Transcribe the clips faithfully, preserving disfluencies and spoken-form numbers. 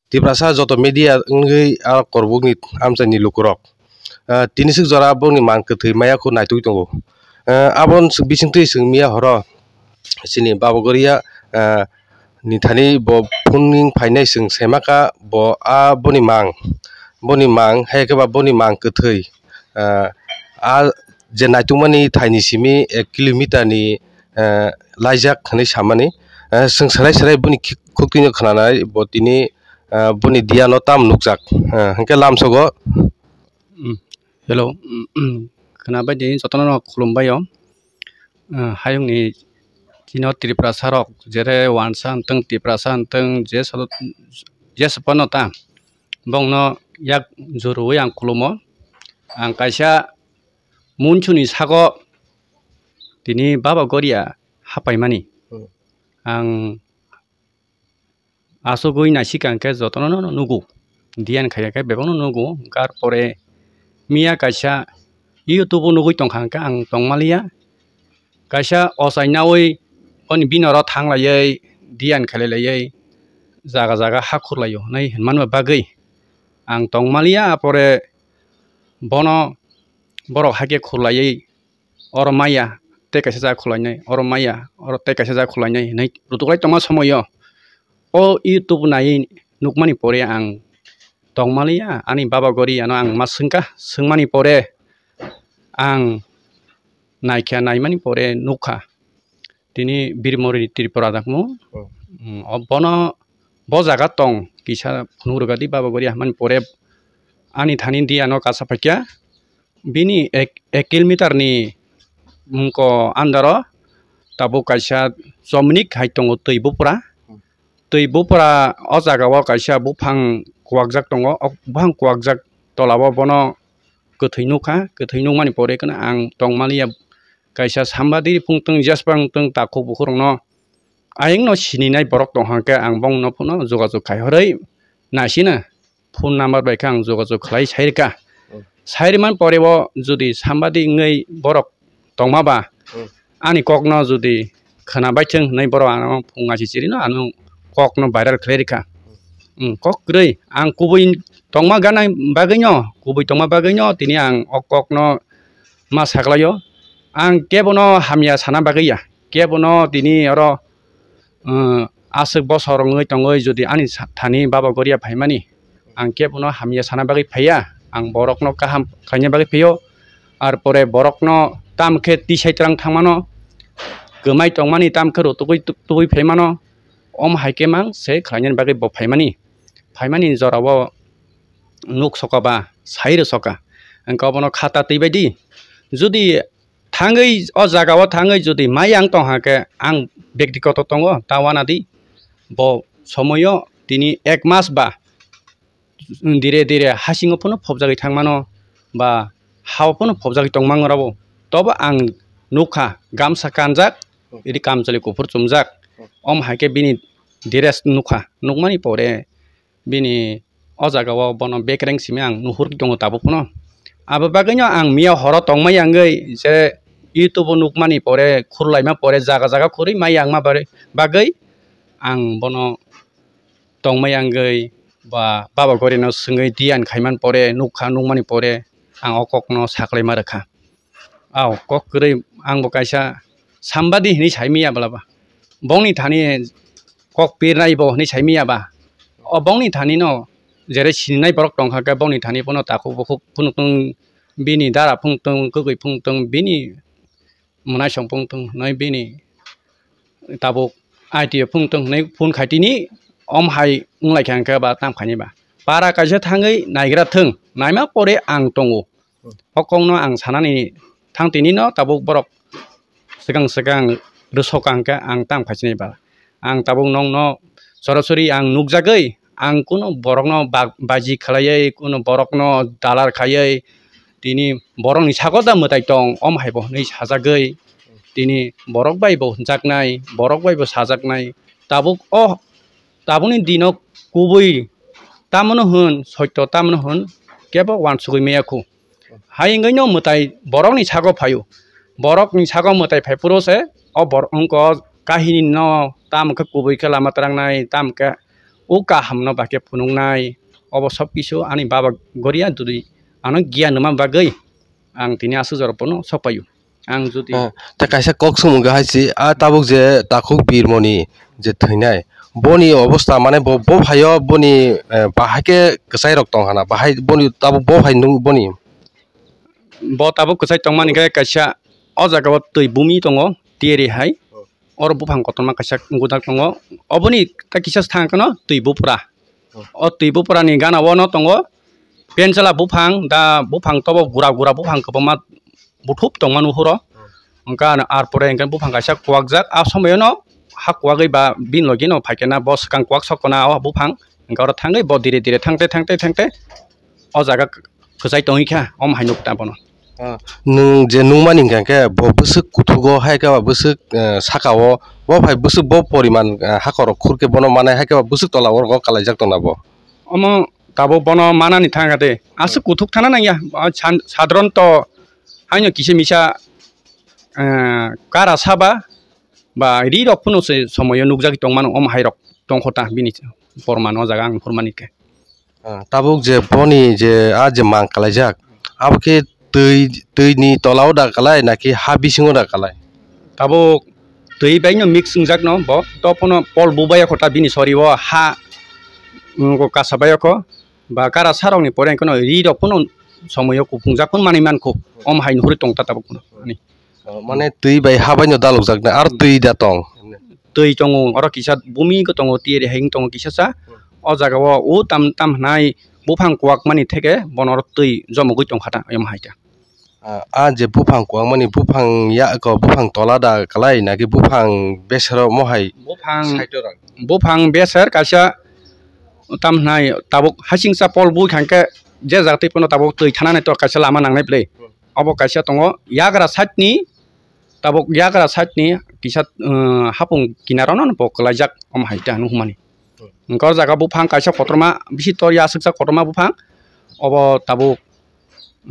Tiprasa joto media wngwi a korbukni amchaini lukurok, ah, tini swk jora bongni mang kwthwi maya kho naitugwi tongo. Ah, aboni bisingtwi chwng miya horo chini Baba Goria, ah, ni thani bo phone ning phainai chwng saimakha bo a boni mang, boni mang hai khe ba boni mang kwthwi, ah, a je naitukmani thaini simi ek kilometer ni, ah, laijak hinwi samani. Ah, chwng serai serai boni khuk-, khuktwino khwnanai bo tini, ah, boni diano tam nukjak. Ah, hinkhe lamsogo. Mm, hello. Khwnabai di jotono no khulumbai o. Ah, hayungni chino Tiprasa rok jere wansa wntwng, Tiprasa wntwng, je sodo, je sopono ta bongno yak jurui ang khulumo. Ang kaisa munchuni sago tini Baba Goria hapaimani. Hmm. Ang asugwi naisika hwnkhe jotono no nugo, diyan khaiya khe bebakno nugo. Hwnkhe ar pore miya kaisa YouTube o nugwi tongkha hwnkhe ang tongmaliya, kaisa ochai naui boni bini oro thanglaiwi diyan khailaiwi jaga jaga ha khurlaio hinwi hinmani bagwi ang tongmaliya. Apore bono borok haikhe khurlaiwi oro maya tei kaisa jaga khulainai, oro maya oro tei kaisa jaga khulainai hinwi rutuklai tongma somoio o YouTube naiwi nukmani pore ang tongmaliya, ani Baba Goria no ang ma swngkha, swngmani pore ang naikha, naimani pore nukha tini Birmori Tripura dakmo. Oh. Mm, o bono bo jaga tong kisa phunuk rwgadi Baba Goria hinmani pore ani thani diya no kasa phaikha. Bini ek, ek kilometer ni mungko andaro tabuk kaisa chomnik hai tongo twi bupra. Twi bupra o jaga o kaisa buphang kuwakjak tongo. O buphang kuwakjak tola o bono kwthwi nukha. Kwthwi nukmani pore kheno ang tongmaliya, kaisa sambadi phungtwng, jesbang wngtwng, takhuk bukhuk rokno ayang no sininai borok tong hwnkhe ang bongno phano jogajog khai hwrwi naisina. Phone number bai khe ang jogajog khlai sai rwkha. Hmm. Sai rwmani pore o jodi sambadi wngwi borok tongma ba, hmm, ani kokno jodi khwnabai thwng hinwi borok ano phung achi chirino ano kokno viral khlai rwkha. Hmm, kok kwrwi ang kubui tongma gana bagwino, kubui tongma bagwino tini ang o kokno ma saklaio. Ang kebono hamya sana bagwi ya, kebono tini oro, uh, aswk bosor wngwi tongwi jodi ani sa-, thani Baba Goria phaimani, ang kebono hamya sana bagwi phaiya, ang borokno kaham khlaina bagwi phaio. Ar pore borokno tam khe tisai twlang thangmano, kwmai tongmani tam khe rutugwi tu-, tubui phaimano, om hai khe mang se khlainani bagwi bo phaimani. Phaimani jorao nuk soka ba sai rw soka, ang khe obono khata twi bai di. Jodi thangwi o jaga o thangwi jodi mayang tong hakhe ang bektigoto tongo ta wanadi. Bo somoyo tini ek mas ba dire dire hasingo phano phobjagwi thangmano ba hao phano phobjagwi tongmang rabo. Tobo ang nukha gamsa kanjak, iri kamchwlwi kuphur chumjak. Om hai khe bini dress nukha, nukmani pore bini o jaga o bono bekereng simi ang nuhur tongo tabuk phano. Abo bagwino ang miya horo tongmai yangwi je YouTube o nukmani pore khurlaima pore jaga jaga khurwi mai yangma bare bagwi ang bono tongmai yangwi ba Baba Gorino swngwi diyan khaiman pore nukha, nukmani pore ang o kokno saklaima rwkha. Au kok kwrwi ang bo kaisa sambadi hinwi saimiya bwlaba. Bongni thani kok pirnai bo hinwi saimiya ba. O bongni thani no jere sininai borok tongkha khe bongni thani phano takhuk bukhuk phunuk tong, bini dara phunuk tong, kwgwi phunuk tong, bini mwnaisong phunuk tong hinwi bini tabuk I T O phunuk tong hinwi phone khai tini om hai wng lai kha hwnkhe ba tam khaini ba. Para kaisa thangwi naigra thwng, naima pore ang tongo. O kokno ang sanani thang tini no tabuk borok swkang swkang rwsok ang khe ang tam khaichinai ba. Ang tabuk nokno sorasori ang nukjagwi ang kuno borokno ba-, baji khlaiwi kuno borokno dalar khaiwi tini borokni sago da mwtai tong om hai bo hwnwi sajagwi tini borok bai bo hwnjaknai, borok bai bo sajaknai. Tabuk o tabukni dino kubui tamono hwn, soito tamono hwn, kebo uansugwi maya khu. Hai wngwi no mwtai borokni sago phaio. Borokni sago mwtai phai phuru se o bor-, wngkha kahini no tamo khe kubui khe lama twlangnai, tamo khe o kahamno bahai khe phunuknai, obo sob kisu ani baba goria dudi ano giyan rwma bagwi ang tini aswk jora bono sok paio. Ang jodi Ah, tei kaisa kok swngmung hai si, a tabuk je takhuk birmoni je thwinai, boni obostha mane bo, bo phaio boni, eh, bahai khe kwchai rok tong hana, bahai boni tabuk bo phai nung boni. Bo tabuk kwchai tongmani khe kaisa o jaga o twi bumi tongo, tiyari hai. Oro buphang kotorma kaisa wngwi tongo. Oboni ta kisa thang kano twi bupra. O twi bupra ni gana o no tongo. Pensela buphang, da buphang tobo gura gura buphang kwbangma buthup tongma nuhuro. Hwnkhe ano ar pore hwnkhe buphang kaisa kuwakjak. A somoyo no ha kuwagwi ba bini logi no phaikhe na bo swkang kuwak sokona o buphang. Hwnkhe oro thangwi bo dire dire thangte thangte thangte o jaga kwchai tongwi kha, omo hai nuk ta bono. Ah, nwng je nukmani hwnkha khe bo bwswk kuthugo hai khe ba bwswk, eh, saka o, bo phai bwswk bo poriman, eh, hakhorok khur khe bono manai hai khe ba bwswk tola o kalaijak tongna bo. Omo tabuk bono manani thang kha de, aswk kuthuk thana nangya, ah, san-, sadharanto haino kisa misa, eh, kara saba ba ri rok phano se somoyo nukjagwi tongmano, omo hai rok tongkho ta bini porman o jaga ang phurmani khe. Ah, tabuk je boni je, ah, je mang kalaijak, abo khe twi, twi ni tola o da kalai naki ha bisingo da kalai? Tabuk twi bai no mix wngjak no bo, to phano pol bubai kho ta bini sori o ha, mm, kasa bai kho ba kara sa rok ni pore hwnkhe no ri rok phano somoyo kuphungjak phano manwi mankho, om hai nuhuri tong ta tabuk phano ani. Oh, mane twi bai ha bai no dalukjak na, aro twi da tong? Twi tongo, oro kisa bumi tongo, tiyari hai wng tongo kisa sa. O jaga o, o tam, tam hwnai buphang kuwak mani theke bono oro twi jomogwi tong kha ta, omo hai ta. Ah, ah, je buphang kuwak mani, buphang ya ko, buphang tola da kalai, naki buphang besero mo hai? Buphang, side o rang? Buphang beser kaisa tam hwnai tabuk hasingsa pol bui kha hwnkhe je jaga twi phano tabuk twi thanani to kaisa lama nangnai bwle. Obo kaisa tongo yagra side ni, tabuk yagra side ni kisa, uh, hapung kinaro no bo kwlaijak omo hai ta nukmani. Hwnkhe o jaga buphang kaisa kotorma bisi tor ya aswksa kotorma buphang, obo tabuk,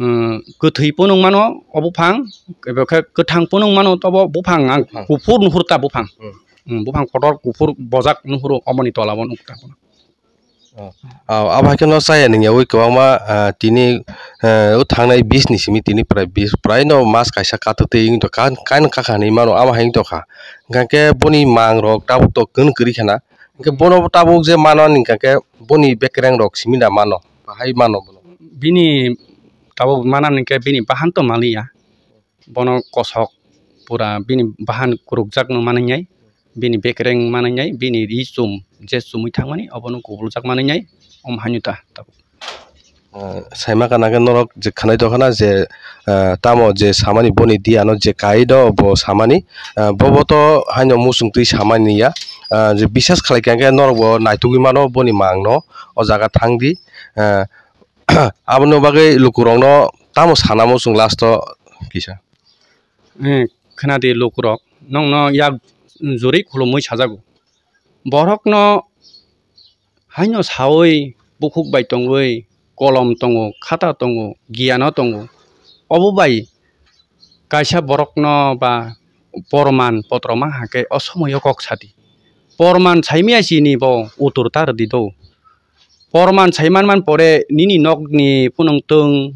um, kwthwi phano wng mano o buphang, ebo khe kwthang phano wng mano tobo buphang ang kuphur nuhur ta buphang. Hmm. Hmm, buphang kotor kuphur bojak nuhuro oboni tola o nuk ta. Oh. Ah, abo hai kheno chaya nung yaui kwbangma, ah, tini, eh, o thangnai bis ni simi tini prai bis, prai no mas kaisa katuk twi wng tong kha, kaino kha kha hinwi mano, abo hai wng tong kha. Hwnkhe boni mang rok tabuk to kwrwng kwrwi khana. Hwnkhe bono tabuk je mano ani hwnkhe boni bekereng rok simi da mano, bahai mano bono. Bini tabuk manani hwnkhe bini bahan to maliya. Bono kosok pura bini bahan kwrwkjakno manangnai, bini bekereng manangnai, bini ri chum je chumui thangmani obono kubuljak manangnai, omo haino ta tabuk. Ah, saima kana khe norok je khanai tongkhana je, ah, tamo je samani boni di ano je kai do bo samani, ah, bobo to haino muchung twi samani ya, ah, je bisas khlai kha khe norok bo naitugwi mano boni mangno o jaga thang di, ah, aboni bagwi lukurokno tamo sana muchung last o kisa. Eh, khwnadi lukurok, nokno yak juri khulumui sajago. Borokno haino saui bukhuk bai tongwi kolom tongo, khata tongo, giyano tongo. Obo bai kaisa borokno ba porman potro ma hakhe o somoio kok sadi. Porman saimaya sini bo utur ta rwdi do. Porman sai man man pore nini nokni phunung twng,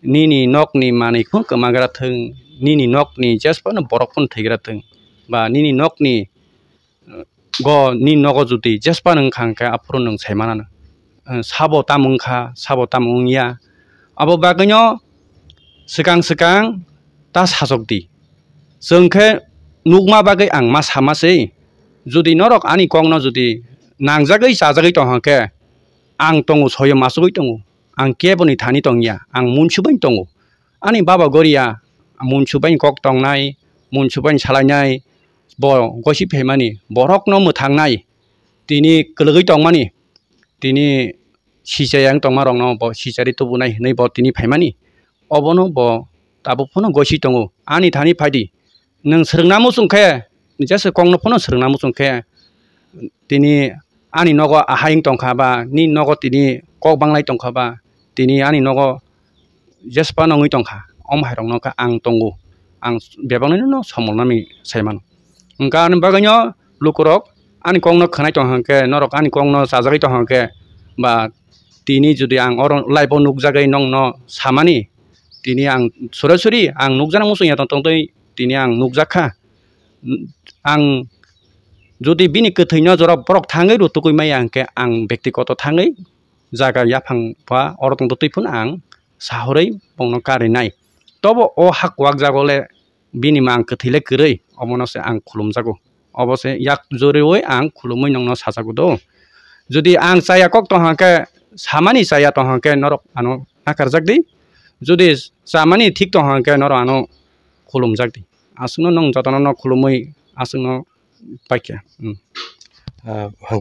nini nokni manwi phun kwmagra thwng, nini nokni jesphano borok phun thwigra thwng, ba nini nokni, eh, go nini nogo jodi jesphano wngkha hwnkhe aphuru nwng sai manano, eh, sabo tamo wngkha, sabo tamo wngya. Abo bagwino swkang swkang ta sajokdi. Chwng khe nukma bagwi ang ma sama se, jodi norok ani kokno jodi nangjagwi chajagwi tongkha khe, ang tongo, soyo masugwi tongo, ang keboni thani tongya, ang munsubaini tongo. Ani baba goria munsubaini kok tongnai, munsubaini salainai, bo gosi phaimani, borokno mwthangnai, tini kwlwgwi tongmani, tini sichai ang tongmarokno bo sichari tubunai hinwi bo tini phaimani. Obono bo tabuk phano gosi tongo. Ani thani phaidi. Nwng swrwngna muchung khe, jesa kokno phano swrwngna muchung khe, tini ani nogo ahai wng tongkha ba, nini nogo tini kok banglai tongkha ba, tini ani nogo jesphano wngwi tongkha, omo hairokno khe ang tongo, ang bebaknwino somolnani sai mano. Hwnkhe ani bagwino lukurok ani kokno khwnai tong hwnkhe, norok ani kokno chajagwi tong hwnkhe, ba tini jodi ang oro live-o nukjagwi nongno samani, tini ang sorasori ang nukjakna muchung ya tong tongtwi tini ang nukjak kha. Ang jodi bini kwthwino jorok borok thangwi rutugwi maya hwnkhe, ang bektigoto thangwi jaga yaphang ba oro tongtwi phano ang sahorwi bongno karinai. Tobo o hak wak jago le bini mang kwthwi le kwrwi, omono se ang khulumjago. Obo se yak joriwi ang khulumwi nongno sajago do. Jodi ang chaya kok tong hwnkhe, samani chaya tong hwnkhe norok ano nakarjak di. Jodi chamani thik tong hwnkhe norok ano khulumjak di. Aswkno nong jotono no khulumwi aswkno paikha. Hmm. Ah, hwnkhe